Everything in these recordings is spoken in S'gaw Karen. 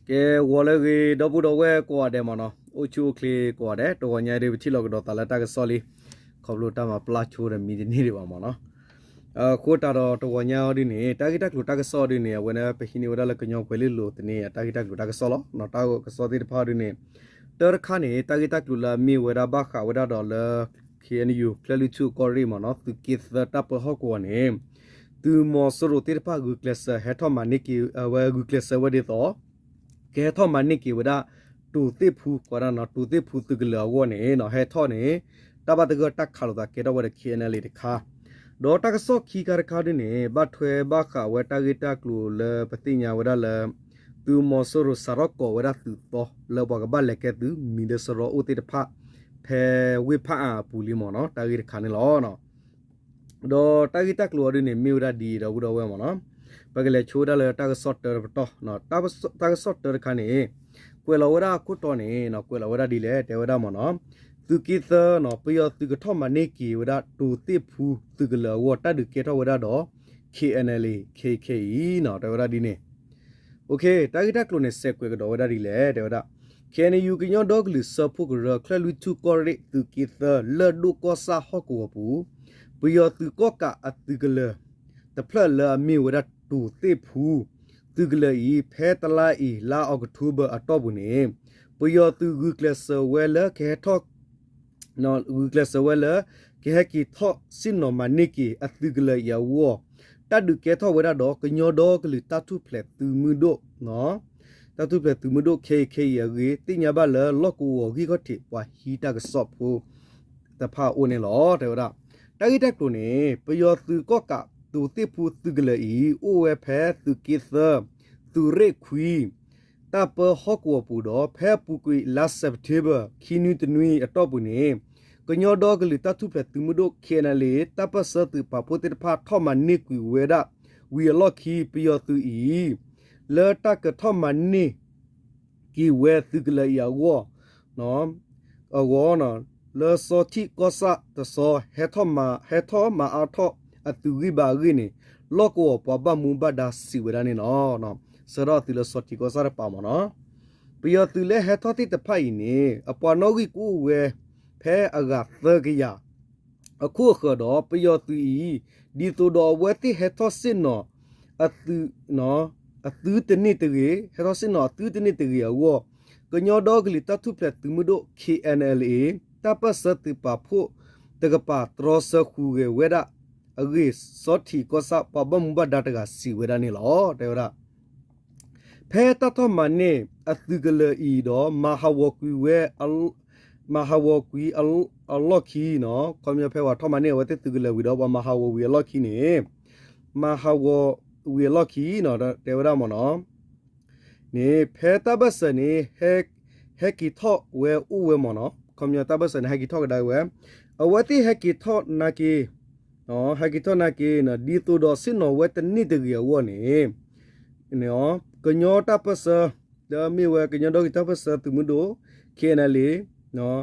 ကဲ ဂီၤလၢအဂ့ၤ ဒီပုၢ်ဒီဝဲၢ်ကိးဂၤဒဲးမ့ၢ်နီၤ, အိၣ်ဆူၣ်အိၣ်ချ့ကိးဂၤဒဲး, တဂီၤညါဒုး ပထံၣ်လိာ်ကဒီးသးလၢတၢ်ကစီၣ်လံ, ခီဖျိတၢ်မၤပျၢ်ဆိဒီးမံတန့ၢ်ဒံးဘၣ်မ့ၢ်နီၤ. အဃိသတးဒီးတဂီၤညါအီၤဒုန့ၣ် တၢ်ဂ့ၢ်တၢ်ကျိၤတၢ်ကစီၣ်အီၤဒုန့ၣ် အဝဲန့ၣ် ပဟံးန့ၢ်ဝဲဒၣ်လၢကညီကွဲၤလ့လိၤသန့အတၢ်ဂ့ၢ်တၢ်ကျိၤတၢ်ကစီၣ်လီၤ. တၢ်ကစီၣ်သ့ၣ်တဖၣ်အီၤဒုန့ၣ် တၢ်တခါန့ၣ် တၢ်ဂ့ၢ်တၢ်ကျိၤလၢအမ့ၢ်ဝဲဒၣ်ဘၣ်ဃးဝဲဒၣ်ဒီးလၢ ခ့ၣ်အဲၣ်ယူၣ် ကၠဲၣ်လွံၢ်ထူၣ်ကီၢ်ရ့ၣ်မ့ၢ်နီၤ သုးက့သၢတၢ်ပၢဟီၣ်ကဝီၤန့ၣ် သုးမီၤစိရိၤသ့ၣ်တဖၣ်ဂုာ်ကျဲးစၢးဟဲထီၣ်မၤန့ၢ်က့ၤ အဝဲဂုာ်ကျဲးစၢးဝဲဒ်သိး ကဟဲထီၣ်မၤန့ၢ်က့ၤဝဲဒၣ် တိၤသ့ၣ်ဖူ ကိးဒၣ်နီၤ တိၤသ့ၣ်ဖူသုးကလၢၤအဂီၢ်န့ၣ်နီၤ ဟဲထီၣ်န့ၣ် တၢ်ဘၣ်သဂၢၢ်တၢ်ခးလိာ်သးကဲထီၣ်ဝဲဒီး ခ့ၣ်အဲၣ်ယူၣ် တခါ, ဒီးတၢ်ကစီၣ်ခံခါတခါဒုန့ၣ် ဘၣ်ထွဲဘၣ်ဃးဝဲတၢ်ဂ့ၢ်တၢ်ကျိၤလၢပသ့ၣ်ညါဝဲဒၣ်လၢ သုးမီၤစိရိၤစးထီၣ်ကိးဝဲဒၣ်သုးသီ လၢပှၤကဘၣ်လဲၤကဲသုးမံၤလၢစရီအိၣ်သ့ၣ်တဖၣ် ဖဲဝ့ၢ်ဖးအါအပူၤလံမ့ၢ်နီၤ တၢ်ဂ့ၢ်တခါန့ၣ်လီၤ. ဒီးတၢ်ဂ့ၢ်တၢ်ကျိၤအီၤဒုန့ၣ် မ့ၢ်ဝဲဒၣ်ဒ်အံၤ ဒီပုၢ်ဒီဝဲၢ်မ့ၢ်နီၤ, ပကလဲၤဆိဝဲဒၣ်လၢတၢ်ကစီၣ်တၢတပတီၢ်, တၢ်ကစီၣ်တၢတခါန့ၣ် ကွဲးလီၤဝဲဒၣ်အခိၣ်တီန့ၣ်နီၤ ကွဲးလီၤဝဲဒၣ်ဒ်လဲၣ် တဲဝဲဒၣ်မ့ၢ်နီၤ, သုးက့သၢနီၤ ပယီၤသုးကထီၣ်မၤန့ၢ်က့ၤဝဲဒၣ်တိၤသ့ၣ်ဖူသုးကလၢၤအဂီၢ် တၢ်ဒုးကဲထီၣ်ဝဲဒၣ်ဒီး ခ့ၣ်အဲၣ်ယူၣ် ခဲအံၤခဲအံၤနီၤ တဲဝဲဒၣ်ဒ်န့ၣ် တၢ်ဂ့ၢ်တၢ်ကျိၤန့ၣ် စဲးကွဲးကဒီးဝဲဒၣ်ဒ်လဲၣ် တဲဝဲဒၣ် ခ့ၣ်အဲၣ်ယူၣ် ကညီဒီကလုာ်စၢဖှိၣ်ကရၢ ကၠဲၣ်လွံၢ်ထူၣ်ကီၢ်ရ့ၣ် သုးက့သၢ လၢၢ်ဒိၣ်ကီၢ်ဆၣ်ဟီၣ်ကဝီၤပူၤ ပယီၤသုးကီၣ်ကးအသုးကလၢၤ တဖျၢၣ်လၢအမ့ၢ်ဝဲဒၣ်တိၤသ့ၣ်ဖူ သုးကလၢၤအံၤ ဖဲတလါအံၤ လါအီးကထိဘၢၣ်အတီၢ်ပူၤန့ၣ် ပယီၤသုးဂုာ်ကျဲးစၢးဝဲလၢကဟဲထီၣ် ဂုာ်ကျဲးစၢးဝဲလၢ ကဟဲက့ၤထီၣ်ဆ့ၣ်နီၤမၤန့ၢ်က့ၤအသုးကလၢၤအံၤအဂီၢ် တၢ်ဒုးကဲထီၣ်ဝဲဒၣ်ဒီး ကညီဒီကလုာ်တၢ်ထူၣ်ဖျဲးသုးမုၢ်ဒိၣ် တၢ်ထူၣ်ဖျဲးသုးမုၢ်ဒိၣ် ခဲအံၤခဲအံၤအဂ့ၢ် သ့ၣ်ညါဘၣ်လၢ လီၢ်ကဝီၤဂံၢ်ခီၣ်ထံးပှၤဟံးတၢ်ကစီၣ်ဖိတဖၣ်အအိၣ်န့ၣ်လီၤ တဲဝဲဒၣ်. တၢ်ဂ့ၢ်တၢ်ကျိၤန့ၣ် ပယီၤသုးကီၣ်ကးတိၤသ့ၣ်ဖူသုးကလၢၤအံၤ အိၣ်ဝဲဖဲသုးက့သၢ သုးရ့ၣ်ခွံ တၢ်ပၢဟီၣ်ကဝီၤပူၤဒီး ဖဲအပူၤကွံာ်လါစဲးပထ့ဘၢၣ် ခံနွံတနွံအတီၢ်ပူၤန့ၣ် ကညီဒီကလုာ်တၢ်ထူၣ်ဖျဲးသုးမုၢ်ဒိၣ် ခ့ၣ်အဲၣ်ယူၣ် တၢ်ပၢၢ်ဆၢသုးပာ်ဖှိၣ်သ့ၣ်တဖၣ်ထီၣ်မၤန့ၢ်ကွံာ်ဝဲဒၣ်ဝံၤအလီၢ်ခံ ပယီၤသုးအံၤ လၢတၢ်ကထီၣ်မၤန့ၢ်က့ၤဝဲသုးကလၢၤအံၤအဂီၢ် အဂီၢ် လၢစီၤထံးကီၢ်ဆၣ်တစီၤ ဟဲထီၣ်မၤအါထီၣ်အသုးဂံၢ်ဘါအဂ့ၢ်န့ၣ် လီၢ်ကဝီၤပှၤဘၣ်မူဘၣ်ဒါစံးဝဲဒၣ်န့ၣ်လီၤ. ဆၢထၢၣ်အသုးလၢစီၤထံးကီၢ်ဆၣ်တပၤမ့ၢ်နီၤ ပယီၤသုးလၢဟဲထီၣ်သ့ၣ်တဖၣ်အံၤန့ၣ် အပှၤနီၣ်ဂံၢ်ကအိၣ်ဝဲ ဖဲအဂၤသၢကယၤ အခိၣ်အဃၢၤဒီး ပယီၤသုးအံၤ ဒ်သိးဒီးအဝဲသ့ၣ်ဟဲထီၣ်ဆ့ၣ်နီၤ အသု အသုတန့ၢ်တဂ့ၤ ဟဲထီၣ်ဆ့ၣ်နီၤအသုတန့ၢ်တဂ့ၤအဂီၢ် ကညီဒီကလုာ်တၢ်ထူၣ်ဖျဲးသုးမုၢ်ဒိၣ် ခ့ၣ်အဲၣ်ယူၣ် တၢ်ပၢၢ်ဆၢသုးပာ်ဖှိၣ်တကပၤ တြီဆၢဃုာ်ဂဲၤဝဲဒၣ်အဂ့ၢ် စီၤထံးကီၢ်ဆၣ်ပှၤဘၣ်မူဘၣ်ဒါတဂၤစံးဝဲဒၣ်န့ၣ်လီၤ. တဲဝဲဒၣ် ဖဲတၢ်ထီၣ်မၤန့ၢ်အသုးကလၢၤအံၤဒီး မၤဟးဂီၤကွံာ်ဝဲ မၤဟးဂီၤကွံာ်အလီၢ်ခံနီၤ ခီပညီဖဲပှၤထီၣ်မၤန့ၢ်အဝဲသ့ၣ်သုးကလၢၤဝံၤဒီး ပှၤမၤဟးဂီၤဝံၤအလီၢ်ခံန့ၣ် မၤဟးဂီၤဝံၤအလီၢ်ခံနီၤ တဲဝဲဒၣ်မ့ၢ်နီၤ န့ၣ် ဖဲတၢ်ဘၢၣ်စၢၤန့ၣ် ဟဲက့ၤထီၣ်ဝဲအိၣ်ဝဲမ့ၢ်နီၤ ခီပညီတၢ်ဘၢၣ်စၢၤန့ၣ် ဟဲက့ၤထီၣ်ကဒါဝဲ အဝဲသ့ၣ်ဟဲက့ၤထီၣ်နာ်က့ ဟဲက့ၤထီၣ်နာ်က့ ဒ်သိးဒီးဆ့ၣ်နီၤဝဲတန့ၢ်တဂ့ၤအဂီၢ်န့ၣ် ကညီတၢ်ပၢၢ်ဆၢ လၢမ့ၢ်ဝဲကညီဒီကလုာ်တၢ်ပၢၢ်ဆၢသုးမုၢ်ဒိၣ် ခ့ၣ်အဲၣ်ယူၣ်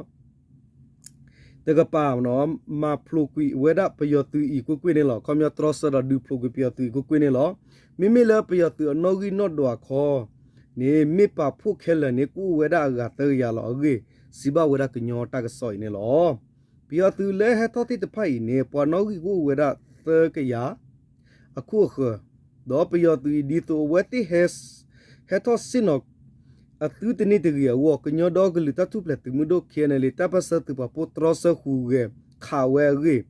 တကပၤ မၤဖျိးကွံာ်ဝဲဒၣ်ပယီၤသုးအံၤကွ့ၢ်ကွ့ၢ်န့ၣ်လီၤ. ခီပညီတြီဆၢဒီးဒုးဖျိးကွံာ်ပယီၤသုးအံၤကွ့ၢ်ကွ့ၢ်န့ၣ်လီၤ. မ့မ့ၢ်လၢပယီၤသုးအနီၣ်ဂံၢ်နီၣ်ဒွးခီန့ၣ် မ့ၢ်ပာ်ဖှိၣ်ခဲလၢာ်န့ၣ် ကအိၣ်ဝဲဒၣ်အဂၤသၢကယၤလီၤအဂ့ၢ် စံးဘၣ်ဝဲဒၣ်ကညီတၢ်ကစီၣ်အံၤန့ၣ်လီၤ. ပယီၤသုးလၢဟဲထီၣ်သ့ၣ်တဖၣ်အံၤန့ၣ် ပှၤနီၣ်ဂံၢ်ကအိၣ်ဝဲဒၣ်သၢကယၤ အခိၣ်အဃၢၤ, ဒီးပယီၤသုးအံၤ ဒ်သိးအဝဲသ့ၣ် ဟဲထီၣ်ဆ့ၣ်နီၤ အသုတန့ၢ်တဂ့ၤအဂီၢ် ကညီဒီကလုာ်တၢ်ထူၣ်ဖျဲးသုးမုၢ်ဒိၣ် ခ့ၣ်အဲၣ်ယူၣ် တၢ်ပၢၢ်ဆၢသုးပာ်ဖှိၣ်တြီဆၢဃုာ်ဂဲၤခးဝဲအဂ့ၢ်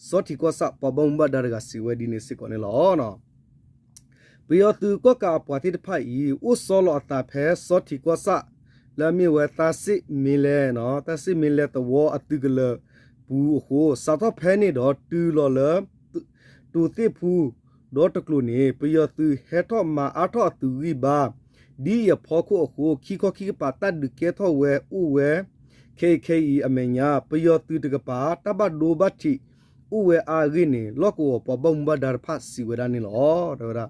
စီၤထံးကီၢ်ဆၣ်ပှၤဘၣ်မူဘၣ်ဒါတဂၤစံးဝဲဒ်န့ၣ်စ့ၢ်ကီးန့ၣ်လီၤ. ပယီၤသုးကီၣ်ကးအပှၤသ့ၣ်တဖၣ်အံၤ အိၣ်ဆီလီၤအသးဖဲစီၤထံးကီၢ်ဆၣ် လၢအမ့ၢ်ဝဲသးစ့ၣ်မ့လၢ သးစ့ၣ်မ့လၢသဝီအသုးကလၢၤပူၤအဃိ စးထီၣ်ဖဲန့ၣ်ဒီးတုၤလီၤလၢ တိၤသ့ၣ်ဖူ ဒီတကျိၤန့ၣ် ပယီၤသုးဟဲထီၣ်မၤအါထီၣ်အသုးဂံၢ်ဘါ ဒ်အံၤအဖီခိၣ်အဃိ ခံခီခံကပၤတၢ်ဒုးကဲထီၣ်ဝဲအိၣ်ဝဲ ခဲအံၤခဲအံၤအမဲာ်ညါ ပယီၤသုးတကပၤ တၢ်ဘၣ်ဒိဘၣ်ထံးအိၣ်ဝဲအါအဂ့ၢ်န့ၣ် လီၢ်ကဝီၤပှၤဘၣ်မူဘၣ်ဒါတဖၣ်စံးဝဲဒၣ်န့ၣ်လီၤ. တဲဝဲဒၣ်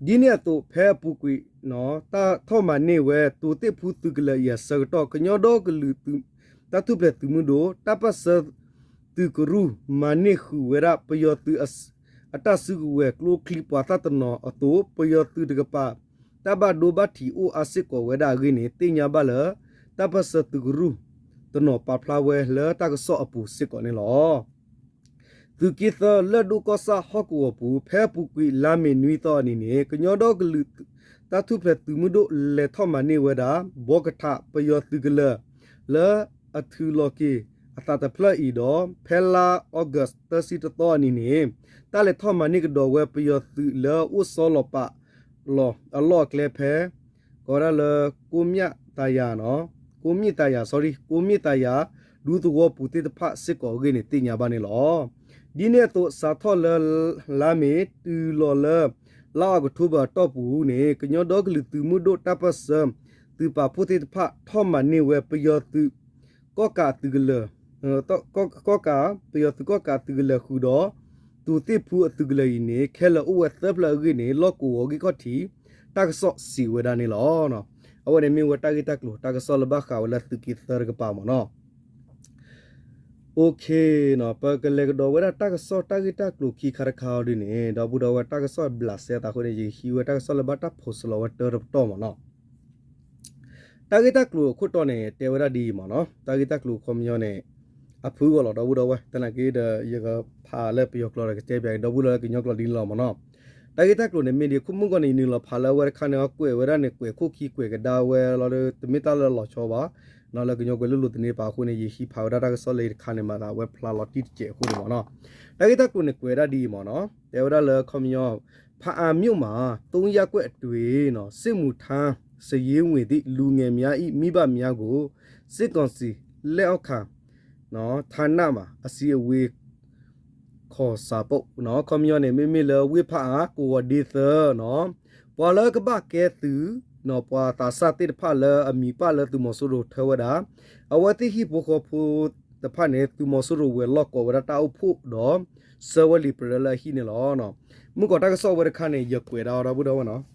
ဒ်န့ၣ်အသိး ဖဲအပူၤကွံာ် တၢ်ထီၣ်မၤန့ၢ်ဝဲ တိၤသ့ၣ်ဖူသုးကလၢၤအံၤအဆၢကတီၢ် ကညီဒီကလုာ် တၢ်ထူၣ်ဖျဲးသုးမုၢ်ဒိၣ် တၢ်ပၢၢ်ဆၢသုးကရူၢ် မၤန့ၢ်ဃုာ်ဝဲဒၣ် ပယီၤသုးအတၢ်စုကဝဲၤကျိချံမျိာ်သၣ်တနီၤအသိး ပယီၤသုးတကပၤ တၢ်ဘၣ်ဒိဘၣ်ထံးအိၣ်အါစ့ၢ်ကီးဝဲဒၣ်အဂ့ၢ်န့ၣ် သ့ၣ်ညါဘၣ်လၢ တၢ်ပၢၢ်ဆၢသုးကရူၢ် တနီၤပာ်ဖျါဝဲလၢတၢ်ကစီၣ်အပူၤစ့ၢ်ကီးန့ၣ်လီၤ. သုးက့သၢ လၢၢ်ဒိၣ်ကီၢ်ဆၣ်ဟီၣ်ကဝီၤပူၤ ဖဲအပူၤကွံာ်လါမ့ၤနွံသီအနံၤန့ၣ် ကညီဒီကလုာ်တၢ်ထူၣ်ဖျဲးသုးမုၢ်ဒိၣ်လဲၤထီၣ်မၤန့ၢ်ဝဲဒၣ် ဘီကထးပယီၤသုးကလၢၤ လၢအထုးလီၤက့ၤအသးတဖျၢၣ်အံၤဒီး ဖဲလါအီကူးသၢဆံတသီအနံၤန့ၣ် တၢ်လဲၤထီၣ်မၤန့ၢ်ကဒီးဝဲပယီၤသုးလၢအအိၣ်ဆီလီၤပာ် လီၤအလီၢ်အကျဲဖဲ ကိးဝဲဒၣ်လၢ ကိးမ့ၣ်သးယၤ, ကိးမ့ၣ်သးယၤ, sorry, ကိးမ့ၣ်သးယၤ ဒူသဝီပူၤသ့ၣ်တဖၣ်စ့ၢ်ကီးအဂ့ၢ်န့ၣ် သ့ၣ်ညါဘၣ်န့ၣ်လီၤ. ဒ်န့ၣ်အသိး စးထီၣ်လၢ လါမ့ၤ တုၤလီၤလၢ လါအီးကထိဘၢၣ်အတီၢ်ပူၤန့ၣ် ကညီဒီကလုာ်သုးမုၢ်ဒိၣ်တၢ်ပၢၢ်ဆၢ သုးပာ်ဖှိၣ်သ့ၣ်တဖၣ် ထီၣ်မၤန့ၢ်ဝဲပယီၤသုး ကီၣ်ကးအသုးကလၢၤ ကီၣ်ကး ပယီၤသုးကီၣ်ကးအသုးကလၢၤဃုာ်ဒီး တူၢ်သ့ၣ်ဖူအသုးကလၢၤအံၤန့ၣ် ခဲလၢာ်အိၣ်ဝဲသၢဖျၢၣ်အဂ့ၢ်န့ၣ် လီၢ်ကဝီၤဂံၢ်ခီၣ်ထံး တၢ်ကစီၣ်စံးဝဲဒၣ်န့ၣ်လီၤ. အဝဲန့ၣ်မ့ၢ်ဝဲတၢ်ဂ့ၢ်တၢ်ကျိၤ တၢ်ကစီၣ်လၢဘၣ်ဃးဝဲလၢသုးက့သၢတကပၤမ့ၢ်နီၤ. ပကလဲၤကဒီးဝဲဒၣ်တၢ်ကစီၣ်တၢ်ဂ့ၢ်တၢ်ကျိၤခံခါတခါအံၤဒ်န့ၣ် ဒီပုၢ်ဒီဝဲၢ် တၢ်ကစီၣ်ဘျးစဲအသးအဃိန့ၣ် ယဟံးဝဲတၢ်ကစီၣ်လၢဘၣ်တၢ်ဖိးစလီၤဝဲတၢတပတီၢ်မ့ၢ်နီၤ. တၢ်ဂ့ၢ်တၢ်ကျိၤအခိၣ်တီန့ၣ် တဲဝဲဒၣ်ဒ်အံၤမ့ၢ်နီၤ, တၢ်ဂ့ၢ်တၢ်ကျိၤခီပညီန့ၣ် အဖုအဂီၢ်လီၤ ဒီပုၢ်ဒီဝဲၢ်, သနာ်က့ဒီး ယကဖးလၢပယီၤကျိာ်ဒီးကတဲပၠးက့ၤ ဒီပုၢ်ဒီဝဲၢ်လၢကညီကျိာ်ဒ်န့ၣ်လီၤမ့ၢ်နီၤ. တၢ်ဂ့ၢ်တၢ်ကျိၤန့ၣ် မ့ၢ်ဒ်အခိၣ်မုၢ်ဂီၢ်န့ၣ် ယနုာ်လီၤဖးလၢအဝဲတခါန့ၣ် အကွဲးဝဲဒၣ်န့ၣ် ကွဲးခိၣ်ခံကွဲးကဒါဝဲလီၤဒီး တမ့ၢ်တၢ်လၢလီၤဆီဘၣ် လၢကညီကွဲးလိၣ်လိၤသန့ပၤအဃိန့ၣ် ယဟံးဖးဝဲဒၣ်တၢ်ကစီၣ်လၢယတခါန့ၣ်မးသး အဝဲဖျါလီၤတံၢ်တစဲးအဃိန့ၣ်မ့ၢ်နီၤ. တၢ်ဂ့ၢ်တၢ်ကျိၤန့ၣ် ကွဲးဝဲဒၣ်ဒ်အံၤမ့ၢ်နီၤ, တဲဝဲဒၣ်လၢခီပညီ ဖၣ်အၣ်မြို့မှာ သုံးရပ်ကွက်တွင် စစ်မှုထမ်း စာရင်းဝင်သည့် လူငယ်များ၏ မိဘများကို စစ်ကောင်စီလက်အောက်ခံ ဌာနမှ အစည်းအဝေး ခီၣ်စၢ်ပိၣ်နီၤ, ခီပညီန့ၣ် မ့မ့ၢ်လၢဝ့ၢ်ဖၣ်အၣ် ကဝီၤဒ့သၢနီၤ, ပှၤလၢကဘၣ်ကဲသုးနီၤ, ပှၤသးစၢ်သ့ၣ်တဖၣ်လၢအမံၤပၣ်လၢသုးမီၤစိရိၤထၢဝဲဒၣ်, အဝဲသ့ၣ်ဟံၣ်ဖိဃီဖိတဖၣ်န့ၣ် သုးမီၤစိရိၤဝဲၤလီၢ်ကိးဝဲဒၣ်တၢ်အိၣ်ဖှိၣ်ဒီး ဆှၢဝဲလံာ်ပရၢလၢအဟံၣ်န့ၣ်လီၤ. မုၢ်ကီးတၢ်ကစီၣ်ဝဲတခါန့ၣ် ယကွဲးဒၣ်အီၤဒီပုၢ်ဒီဝဲၢ်နီၤ,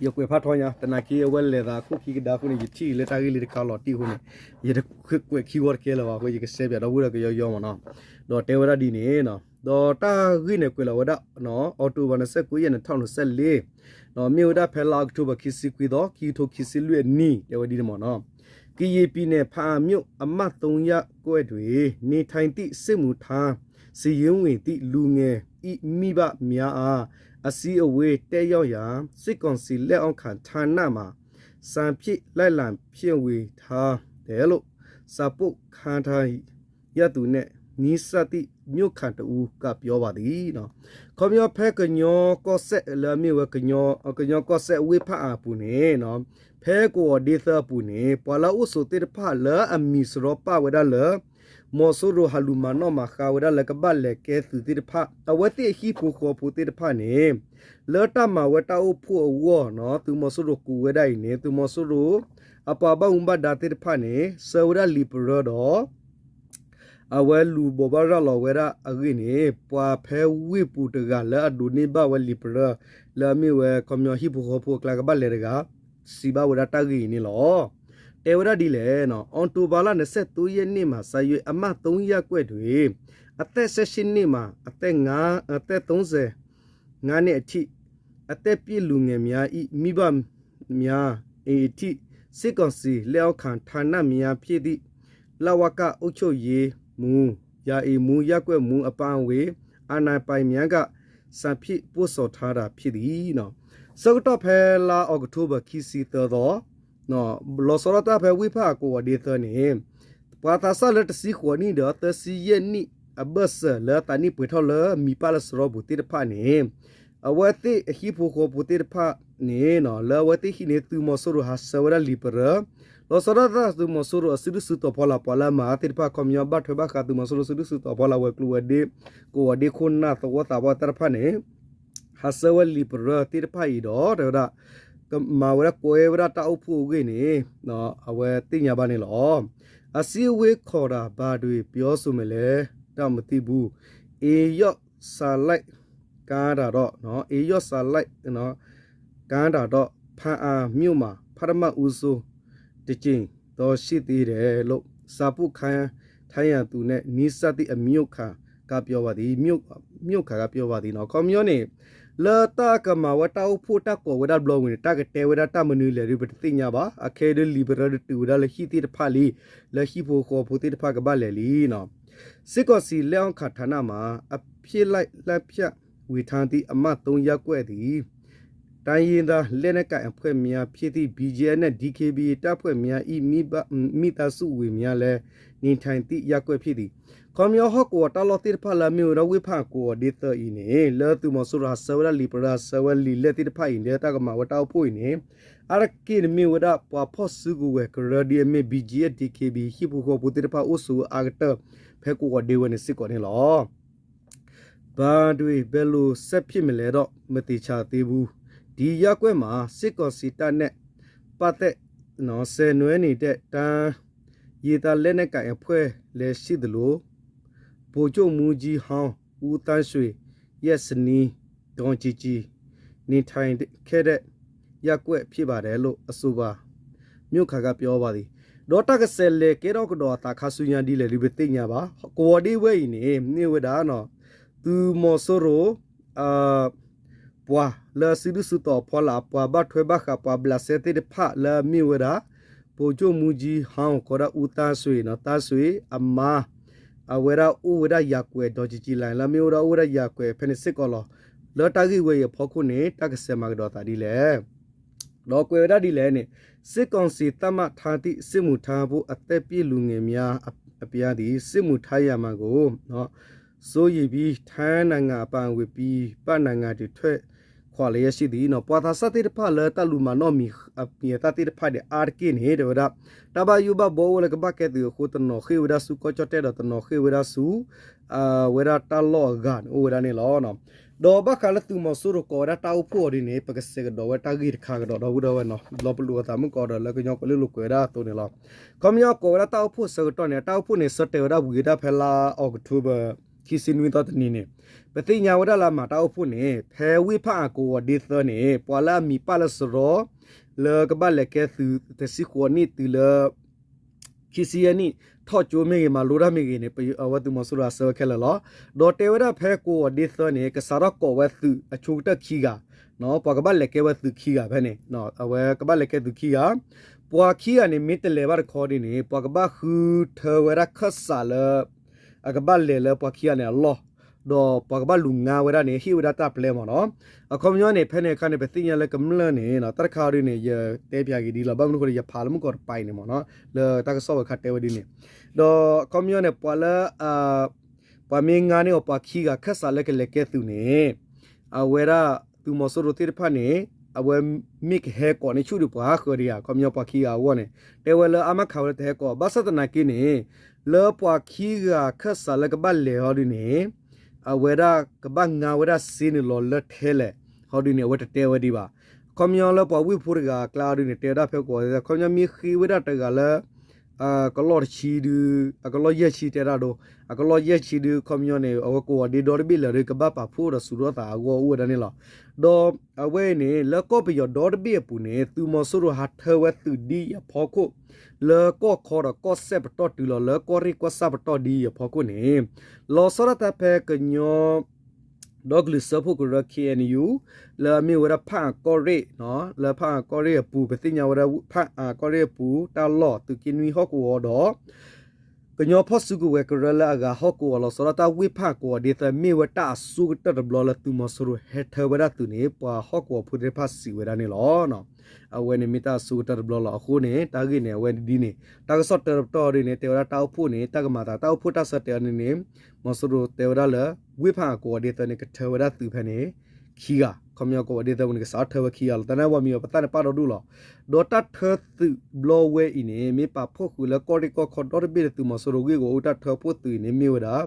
ယကွဲးဖးထီညါ သနာ်က့အဝဲလဲၤသးခိၣ်ခံကဒါအဃိန့ၣ် ယထံၣ်လၢတၢ်ဂ့ၢ်လံတခါလီၤတံၢ်အဃိန့ၣ် ယတကွဲးခံဝီတကဲလၢၤဘၣ်အဃိ ယကစဲးပၠးဒီပုၢ်ဒီဝဲၢ်ကယီယီမ့ၢ်နီၤ, ဒီးတဲဝဲဒၣ်ဒ်န့ၣ် ဒီးတၢ်ဂ့ၢ်န့ၣ်ကွဲးလီၤဝဲဒၣ် အီးကထိဘၢၣ် နှစ်ဆယ့်ကိုးရက် နှစ်ထောင့်နှစ်ဆယ့်လေး မ့ၢ်ဝဲဒၣ်ဖဲလါအီးကထိဘၢၣ် ခံဆံခွံသီ ခံကထိခံဆံလွံၢ်အနံၣ် တဲဝဲဒ်န့ၣ်မ့ၢ်နီၤ, ကရင်ပြည်နယ် ဖာ်အၣ်မြို့ အမှတ်သုံးရပ်ကွက်တွင် နေထိုင်သည့် စစ်မှုထမ်း စာရင်းဝင်သည့် လူငယ် ၏ မိဘများအား အစည်းအဝေး တက်ရောက်ရန် စစ်ကောင်စီလက်အောက်ခံ ဌာနမှ စာဖြင့် လိုက်လံဖြန့်ဝေထားတယ်လို့ စာပို့ခံထားရသူနဲ့ နီးစပ်သည့် မြို့ခံတစ်ဦးက ပြောပါသည် ခီပညီဖဲကညီကီၢ်စဲၣ်လၢအမ့ၢ်ဝဲ ကညီကီၢ်စဲၣ်ဝ့ၢ်ဖၣ်အၣ်အပူၤန့ၣ် ဖဲကဝီၤဒ့သၢအပူၤန့ၣ် ပှၤလၢအအိၣ်ဆိးသ့ၣ်တဖၣ်လၢအမံၤစရီပၣ်ဝဲဒၣ်လၢ မီၤစိရိၤဟးလူၤမၤနီၣ်မၤဃါဝဲဒၣ်လၢကဘၣ်လဲၤကဲသုးသ့ၣ်တဖၣ် အဝဲသ့ၣ်အဟံၣ်ဖိဃီဖိသ့ၣ်တဖၣ်န့ၣ် လၢတၢ်မၤဝဲတၢ်အိၣ်ဖှိၣ်အဂီၢ်နီၤ သုးမီၤစိရိၤကူးဝဲဒၣ်အံၤန့ၣ် သုးမီၤစိရိၤ အပှၤဘၣ်မူဘၣ်ဒါသ့ၣ်တဖၣ်န့ၣ် ဆှၢဝဲဒၣ်လံာ်ပရၢဒီး အဝဲလူၤဘိးဘၣ်ရၤလီၤဝဲဒၣ်အဂ့ၢ်န့ၣ် ပှၤဖဲဝ့ၢ်ပူၤတဂၤလၢအဒိးန့ၢ်ဘၣ်ဝဲလံာ်ပရၢ လၢအမ့ၢ်ဝဲခီပညီဟံၣ်ဖိဃီဖိအကျါကဘၣ်လဲၤတဂၤ စံးဘၣ်ဝဲဒၣ်တၢ်ဂ့ၢ်အံၤန့ၣ်လီၤ. တဲဝဲဒၣ်ဒ်လဲၣ်နီၤ, အောက်တိုဘာလ နှစ်ဆယ့်သုံးရက်နေ့မှာ စ၍ အမှတ်သုံးရပ်ကွက်တွင် အသက်ဆယ့်ရှစ်နှစ်မှာ အသက်ငါး, အသက်သုံးဆယ်ငါးနှစ်အထိ အသက်ပြည့်လူငယ်များ၏ မိဘများ အထိ စစ်ကောင်စီလက်အောက်ခံ ဌာနများဖြစ်သည့် လဝက အုပ်ချုပ်ရေးမှူး, ရာအိမ်မှူး, ရပ်ကွက်မှူး အပါအဝင် အာဏာပိုင်များက စာဖြင့် ပို့ဆောင်ထားတာ ဖြစ်သည်. ဆၢကတီၢ်ဖဲလါအီးကထိဘၢၣ် ခံဆံသၢသီ လီၤဆီဒၣ်တၢ်ဖဲဝ့ၢ်ဖၣ်အၣ်ကဝီၤဒ့သၢန့ၣ် ပှၤသးစၢ်လၢတဆံဃိးနံၣ်ဒီးသၢဆံယဲၢ်နံၣ် အဘၢၣ်စၢၤလၢအသးနံၣ်ပှဲၤထီၣ်လၢမံၤပၣ်လၢစရီပူၤသ့ၣ်တဖၣ်န့ၣ် အဝဲသ့ၣ်အဟံၣ်ဖိဃီဖိသ့ၣ်တဖၣ်န့ၣ် လၢအဝဲသ့ၣ်ဟံၣ်န့ၣ် သုးမီၤစိရိၤဟးဆှၢဝဲဒၣ်လံာ်ပရၢ လီၤဆီဒၣ်တၢ်သုးမီၤစိရိၤအစုဒုၣ်စုတီၤဖီလာ် ပှၤလၢအမၤသ့ၣ်တဖၣ် ခီပညီဘၣ်ထွဲဘၣ်ဃးသုးမီၤစိရိၤစုဒုၣ်စုတီၤဖီလာ်ဝဲၤကျိၤဝဲၤဒ့ ကဝီၤဒ့ခိၣ်နၢ်သဝီသးပှၢ်တၢ်တဖၣ်န့ၣ် ဟးဆှၢဝဲလံာ်ပရၢသ့ၣ်တဖၣ်အံၤဒီး တဲဝဲဒၣ် ကမၤဝဲဒၣ်ကွဲဝဲဒၣ်တၢ်အိၣ်ဖှိၣ်အဂ့ၢ်န့ၣ် အဝဲသ့ၣ်ညါဘၣ်န့ၣ်လီၤ. အစည်းအဝေးခေါ်တာ ဘာတွေပြောဆိုမလဲ တၢ်မသံဘူး အ့ယီၣ်စလၢၣ်ကါတၢ်ဒီး အ့ယီၣ်စလၢၣ် ကါတၢ်ဒီး ဖၣ်အၣ်မြို့မှာ ပထမဦးဆုံးတစ်ကြိမ်သာရှိသေးတယ်လို့ စာပို့ခံထားရသူနဲ့ နီးစပ်သည့် အမြို့ခံက ပြောပါသည် မြို့ခံက ပြောပါသည် နီၤ ခီပညီန့ၣ် လၢတၢ်ကမၤဝဲတၢ်အိၣ်ဖှိၣ်တၢ်ကိးဝဲဒၣ်တဘျီဝံၤန့ၣ် တၢ်ကတဲဝဲဒၣ်တၢ်မနုၤလဲၣ်ဒီး ပတသ့ၣ်ညါဘၣ်. အခဲအံၤဒုး လံာ်ပရၢဒုးတုၤဝဲဒၣ်လၢဟံၣ်သ့ၣ်တဖၣ်လံ, လၢဟံၣ်ဖိဃီဖိသ့ၣ်တဖၣ်ကဘၣ်လဲၤလံ. စစ်ကောင်စီလက်အောက်ခံဌာနမှာ အပစ်အခတ်ရပ်စဲဝေထားသည့် အမှတ်သုံးရပ်ကွက်သည် တိုင်းရင်းသားလက်နက်ကိုင်အဖွဲ့များဖြစ်သည့် ဘီဂျီအက်ဖ် နဲ့ ဒီက့ဘ်ဘီ တပ်ဖွဲ့များ၏ မိဘ-, မိသားစုဝင်များလည်း နေထိုင်သည့်ရပ်ကွက်ဖြစ်သည်. ခီပညီဟီၣ်ကဝီၤတၢ်လီၢ်သ့ၣ်တဖၣ်လၢအမ့ၢ်ဝဲဒၣ်ဝ့ၢ်ဖၣ်အကိးဂီၤဒ့သၢအံၤန့ၣ် လၢသုးမီၤစိရိၤဟးဆှၢဝဲဒၣ်လံာ်ပရၢ ဟးဆှၢဝဲလံာ်လဲၢ်သ့ၣ်တဖၣ်အံၤ လၢတၢ်ကမၤဝဲတၢ်အိၣ်ဖှိၣ်အံၤန့ၣ် အါတက့ၢ်န့ၣ်မ့ၢ်ဝဲဒၣ်ပှၤဖီၣ်စုကဝဲၤကရၢဒ်အမ့ၢ် ဘီဂျီအက်ဖ် ဒီက့ဘ်ဘီ ဟံၣ်ဖိဃီဖိသ့ၣ်တဖၣ်အိၣ်ဆိးအါကတၢၢ် ဖဲကိးဂီၤဒ့ဝဲန့ၣ်စ့ၢ်ကီးန့ၣ်လီၤ. ဘၣ်ဒွံၣ် ဘယ်လိုဆက်ဖြစ်မလဲတော့ မသေချာသေးဘူး. ဒီရပ်ကွက်မှာ စစ်ကောင်စီတပ်နဲ့ ပတ်သက် နော် ဆင်နွှဲနေတဲ့ တိုင်းရင်းသားလက်နက်ကိုင်အဖွဲ့လည်းရှိသလို ဗိုလ်ချုပ်မှူးကြီးဟောင်း ဦးသန်းဆွေရဲ့ဇနီး ဒေါ်ကြည်ကြည် နေထိုင်ခဲ့တဲ့ ရပ်ကွက်ဖြစ်ပါတယ်လို့ အဆိုပါမြို့ခံကပြောပါသည်. ဒီးတၢ်ကဆဲးလဲၤကဲထီၣ်ကဒီးအသးခါဆူညါဒ်လဲၣ်ဒုး ပသ့ၣ်ညါဘၣ်. ကိးဂီၤဒ့ဝဲအံၤန့ၣ် မ့ၢ်ဝဲဒၣ် သုးမီၤစိရိၤ ပှၤလၢစုဒုၣ်စုတီၤအဖီလာ် ပှၤဘၣ်ထွဲဘၣ်ဃး ပှၤဘျးစဲသ့ၣ်တဖၣ်လၢအမ့ၢ်ဝဲဒၣ် ဗိုလ်ချုပ်မှူးကြီးဟောင်း ကိးဒၣ် ဦးသန်းဆွေ သန်းဆွေ အမါ အဝဲဒၣ်အိၣ်ဝဲဒၣ်ယၤကွဲၤ ဒေါ်ကြည်ကြည် လၢအမ့ၢ်အိၣ်ဒၣ်အိၣ်ဝဲဒၣ်ယၤကွဲၤဖဲန့ၣ်စ့ၢ်ကီးလီၤ. လၢတၢ်ဂ့ၢ်ဝဲအံၤအဖီခိၣ်န့ၣ် တၢ်ကဆဲးမၤကဒီးသးဒ်လဲၣ် ဒီးကွဲးဝဲဒၣ်ဒ်လဲၣ်န့ၣ် စစ်ကောင်စီတပ်မှတ်ထားသည့် စစ်မှုထမ်းအဖို့ အသက်ပြည့်လူငယ်များအပြားသည် စစ်မှုထမ်းရမန်ကို စိုးရိမ်ပြီး ထိုင်းနိုင်ငံအပါအဝင် ပြည်ပနိုင်ငံတွေ ထွက်ခွာလျက်ရှိသည်. ပှၤသးစၢ်သ့ၣ်တဖၣ်လၢတၢ်လူၤမၤနီၣ်မံၤ အမံၤအသၣ်သ့ၣ်တဖၣ်န့ၣ် အါတက့ၢ်န့ၣ် တဲဝဲဒၣ် တၢ်ဘၣ်ယိၣ်ဘၣ်ဘှီအိၣ်လၢကဘၣ်ကဲသုးအဃိ တနီၤဃ့ၢ်ဝဲဒၣ်ဆူကီၢ်ကၠီၣ်တဲၣ်ဒီး တနီၤဃ့ၢ်ဝဲဒၣ်ဆူ ဝဲဒၣ်တၢ်လီၢ်အဂၤန့ၣ် အိၣ်ဝဲဒၣ်န့ၣ်လီၤ. ဒီးဘၣ်ဃးလၢသုးမီၤစိရိၤကိးဝဲဒၣ်တၢ်အိၣ်ဖှိၣ်အီၤဒ်န့ၣ် ပကဆဲးကဒီးဝဲတၢ်ဂ့ၢ်တခါကဒီး ဒီပုၢ်ဒီဝဲၢ်နီၤ လီၤပလိာ်အသးမုၢ်ကီးဒီး လၢကညီကလုာ်လိာ်ကွဲးဝဲဒၣ်အသိးန့ၣ်လီၤ. ခီပညီကိးဝဲဒၣ်တၢ်အိၣ်ဖှိၣ်ဆၢကတီၢ်န့ၣ် တၢ်အိၣ်ဖှိၣ်န့ၣ် ဆၢတဲာ်ဝဲဒၣ်ဝံၤဝဲဒၣ်ဖဲလါ October ခံဆံနွံသီတနံၤန့ၣ် ပသ့ၣ်ညါဝဲဒၣ်လၢအမၤတၢ်အိၣ်ဖှိၣ်န့ၣ် ဖဲဝ့ၢ်ဖၣ်အကိးဂီၤဒ့သၢန့ၣ် ပှၤလၢအမံၤပၣ်လၢစရီ လၢကဘၣ်လဲၤကဲသုးတဆံဃိးနံၣ်တုၤလၢ ခံဆံယဲၢ်နံၣ် ထီၣ်ကၠိမ့ၢ်ဂ့ၤ မၤလိတၢ်မ့ၢ်ဂ့ၤန့ၣ် အဝဲသုးမီၤစိရိၤအဆၢဝဲခဲလၢာ်လီၤ. ဒီးတဲဝဲဒၣ်ဖဲကိးဂီၤဒ့သၢန့ၣ် ကစးထီၣ်ကိးဝဲသုးအဆိကတၢၢ်ခံဂၤ ပှၤကဘၣ်လဲၤကဲဝဲသုးခံဂၤဖဲန့ၣ် အဝဲကဘၣ်လဲၤကဲသုးခံဂၤ ပှၤခံဂၤန့ၣ် မ့ၢ်တလဲၤဘၣ်တခီဒ်န့ၣ် ပှၤကဘၣ်ဃုထၢဝဲဒၣ်ခၢၣ်စးလၢ အကဘၣ်လဲၤလၢပှၤခံဂၤန့ၣ်အလီၢ် ဒီးပှၤကဘၣ်လူၤငါဝဲဒၣ်န့ၣ် ဟ့ၣ်ဝဲဒၣ်တၢ်ပျဲမ့ၢ်နီၤ. အခီပညီန့ၣ် ဖဲန့ၣ်အခါန့ၣ် ပသ့ၣ်ညါလၢကမျၢၢ်န့ၣ် တၢ်တခါအီၤဒ်န့ၣ် ယတဲပၠးက့ၤဒ်လီၤ. ဘၣ်မနုၤအဃိဒီး ယဖးလၢမုၢ်ကီးတပၤအံၤန့ၣ်မ့ၢ်နီၤ လၢတၢ်ကစီၣ်ဝဲခါတဲဝဲဒ်န့ၣ် ဒီးအခီပညီန့ၣ် ပှၤလၢ ပှၤမ့ၢ်ငါန့ၢ်အီၤပှၤခံဂၤခၢၣ်စးလၢကလဲၤကဲသုးန့ၣ် အဝဲဒၣ်သုးမီၤစိရိၤသ့ၣ်တဖၣ်န့ၣ် အဝဲမ့ၢ်ကဟဲကိးန့ၢ်ဆူၣ်ဒီးပှၤဟးဃၢၤဒံးဧါ ခီပညီပှၤခံဂၤအဂီၢ်န့ၣ် တဲဝဲလၢအါမးခးဝဲလၢတဟဲကိး ဘၣ်ဆၣ်သနာ်က့န့ၣ် လၢပှၤခံဂၤခၢၣ်စးလၢကဘၣ်လဲၤဟီဒ်န့ၣ် အဝဲဒၣ်ကဘၣ်ငါဝဲဒၣ်စ့န့ၣ်လီၤလၢထဲလဲၣ် ဟီဒ်န့ၣ် အဝဲတတဲဝဲဒံးဘၣ်. ခီပညီလၢပှၤဝ့ၢ်ဖိတဂၤအကျါဟီဒ်န့ၣ် တဲဝဲဒၣ်ဖဲကိး ခီပညီမ့ၢ်ဃ့ဝဲဒၣ်တဂၤလၢ အကလီၢ်တဆံဒု အကလီၢ်ယဲၢ်ဆံတဲဒၣ်ဒိ အကလီၢ်ယဲၢ်ဆံဒု ခီပညီန့ၣ် အဝဲကိးဂီၤဒ့ဒီတဘ့ၣ်လၢာ်ဒီး ကဘၣ်ပာ်ဖှိၣ်ဒီးဆူၣ်ထီၣ်သးအဂီၢ်အိၣ်ဝဲဒၣ်န့ၣ်လီၤ. ဒီးအဝဲအံၤန့ၣ် လၢကီၢ်ပယီၤဒီတဘ့ၣ်အပူၤန့ၣ် သုးမီၤစိရိၤဟးထၢဝဲသုးဒ်အံၤအဖီခိၣ် လၢကီၢ်ခီဒီးကီၢ်စဲၣ်ပတီၢ်တုၤလီၤ လၢကီၢ်ရ့ၣ်ကီၢ်ဆၣ်ပတီၢ်ဒ်အံၤအဖီခိၣ်န့ၣ် လီၤဆီဒၣ်တၢ်ဖဲကညီ ဒီကလုာ်စၢဖှိၣ်ကရၢ ခ့ၣ်အဲၣ်ယူၣ် လၢအမ့ၢ်ဝဲဒၣ်ဖၣ်အၣ်ကီၢ်ရ့ၣ် လၢဖၣ်အၣ်ကီၢ်ရ့ၣ်အပူၤ ပသ့ၣ်ညါဝဲဒၣ် ဖၣ်အၣ်ကီၢ်ရ့ၣ်အပူၤ တၢ်လီၢ်သုးက့နွံဟီၣ်ကဝီၤဒီး ကညီဖီၣ်စုကဝဲၤကရၢလၢအဂၤဟီၣ်ကဝီၤလီၤဆီဒၣ်တၢ်ဝ့ၢ်ဖၣ်ကိးဂီၤဒ့သၢ မ့ၢ်ဝဲတၢ်အဆိကတၢၢ်တဘျီလၢသုးမီၤစိရိၤဟဲထၢဝဲဒၣ်သုးန့ၣ် ပှၤဟီၣ်ကဝီၤဖိသ့ၣ်တဖၣ်စံးဝဲဒၣ်န့ၣ်လီၤ. အဝဲန့ၣ်မ့ၢ်တၢ်အဆိကတၢၢ်တဘျီလီၤ. အဃိန့ၣ် တၢ်ဂ့ၢ်န့ၣ် အဝဲဒ်န့ၣ် တၢ်ကစီၣ်တၢတပတီၢ်ဒ်န့ၣ် တဲဝဲဒၣ်တၢ်အိၣ်ဖှိၣ်န့ၣ် တၢ်ကမၤသး တၢ်အိၣ်ဖှိၣ်တၢ်ဆၢတဲာ်အီၤန့ၣ်န့ၣ် မီၤစိရိၤတဲဝဲဒၣ်လၢ ဝ့ၢ်ဖၣ်အၣ်ကိးဂီၤဒ့သၢန့ၣ် ကထၢဝဲဒၣ်သုးဖဲန့ၣ် ခံဂၤ ခီပညီကိးဂီၤဒ့သၢပူၤန့ၣ် ကစးထီၣ်ထၢဝဲခံဂၤလီၤ. တၢ်န့ၣ်ပှၤမံၤအီၤပသၣ်န့ၣ်ပာ်ဒီဒူၣ်လီၤ. ဒီးတၢ်ထၢသုးဘျီဝဲအံၤန့ၣ် မ့ၢ်ပာ်ဖှိၣ်ဃုာ်လၢကီၢ်ရ့ၣ်ကီၢ်ခီဒီတဘ့ၣ်လၢသုးမီၤစိရိၤဂ့ၢ်ဂီၢ်အူတၢ်ထၢဖှိၣ်သုးအံၤန့ၣ် မ့ၢ်ဝဲဒၣ်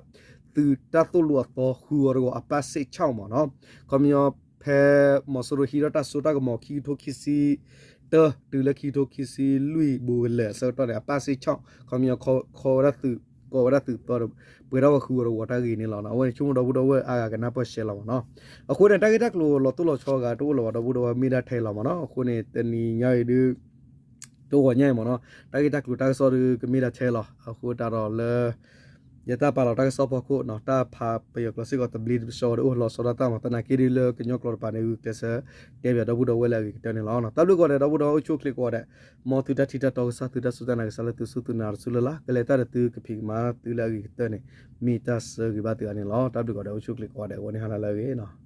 သုးတၢ်သိၣ်လိအသီဃုာ်အီၤတဂီၤ အပၣ်စ့ၣ်ဆၣ်မ့ၢ်နီၤ. ခီပညီဖဲမီၤစိရိၤဟံးထီၣ်တၢ်စိတၢ်ကမီၤခံကထိခံဆံတၢ တုၤလၢခံကထိခံဆံလွံၢ်ဘူးကလၢာ်အဆၢကတီၢ်န့ၣ် အပၣ်စ့ၣ်ဆၣ် ခီပညီခီဝဲဒၣ်သုး ကိးဝဲဒၣ်သုးသီဒီး ပှဲၤထီၣ်ဝဲဃုာ်ဝဲတဝီတၢ်ဂ့ၢ်န့ၣ်လီၤ. အဝဲန့ၣ်ဆိကမိၣ်ဒီပုၢ်ဒီဝဲၢ်အါဂၤကနၢ်ပၢၢ်ရှဲလီၤမ့ၢ်နီၤ. အဃိန့ၣ် တၢ်ဂ့ၢ်တၢ်ကျိၤလီၤတိၢ်လီၤဆီဂၤတအိၣ်လၢၤဘၣ် ဒီပုၢ်ဒီဝဲၢ်မ့ၢ်ဒၣ်ထဲလီၤမ့ၢ်နီၤ. အဃိန့ၣ် တနံၤညါအံၤဒုး တဂီၤညါအံၤမ့ၢ်နီၤ တၢ်ဂ့ၢ်တၢ်ကျိၤတၢ်ကစီၣ်ဒုးကမ့ၢ်ဒၣ်ထဲလီၤ. အဃိတၢ်ဒီးလၢ ယတၢ်ပာ်လီၤတၢ်ကစီၣ်ဖီခိၣ်နီၤ တၢ်ဖးပယီၤကျိာ်စ့ၢ်ကီးတဘျီတပစီဝဲဒီး အိၣ်လီၤဆီဒၣ်တၢ်မၤသနာ်က့ဒ်လၢကညီကျိာ်တပၤန့ၣ် ဂုာ်ကျဲးစၢးတဲပၠးဒီပုၢ်ဒီဝဲၢ်လၢအဂ့ၤကတၢၢ်န့ၣ်လီၤ. တၢ်ဘျုးကိးဂၤဒဲး ဒီပုၢ်ဒီဝဲၢ်အိၣ်ဆူၣ်အိၣ်ချ့ကိးဂၤဒဲး, မ်သုတၢ်ထံၣ်တၢ်တီကစၢ် သုတၢ်စူၢ်တၢ်နာ်ကစၢ်လၢသုစူၢ်သုနာ်တစူၢ်လၢ်လၢ် ကလဲၤတၢ်ဒီးသုကဖံးကမၤသုလၢအဂ့ၤကတၢၢ်န့ၣ် မ့ၢ်တၢ်ဆၢဂ့ၤဘၣ်သုအါန့ၣ်လီၤ. တၢ်ဘျုးကိးဂၤဒဲး အိၣ်ဆူၣ်အိၣ်ချ့ကိးဂၤဒဲး အဝဲန့ၣ်ဟါလၢအဂ့ၤနီၤ.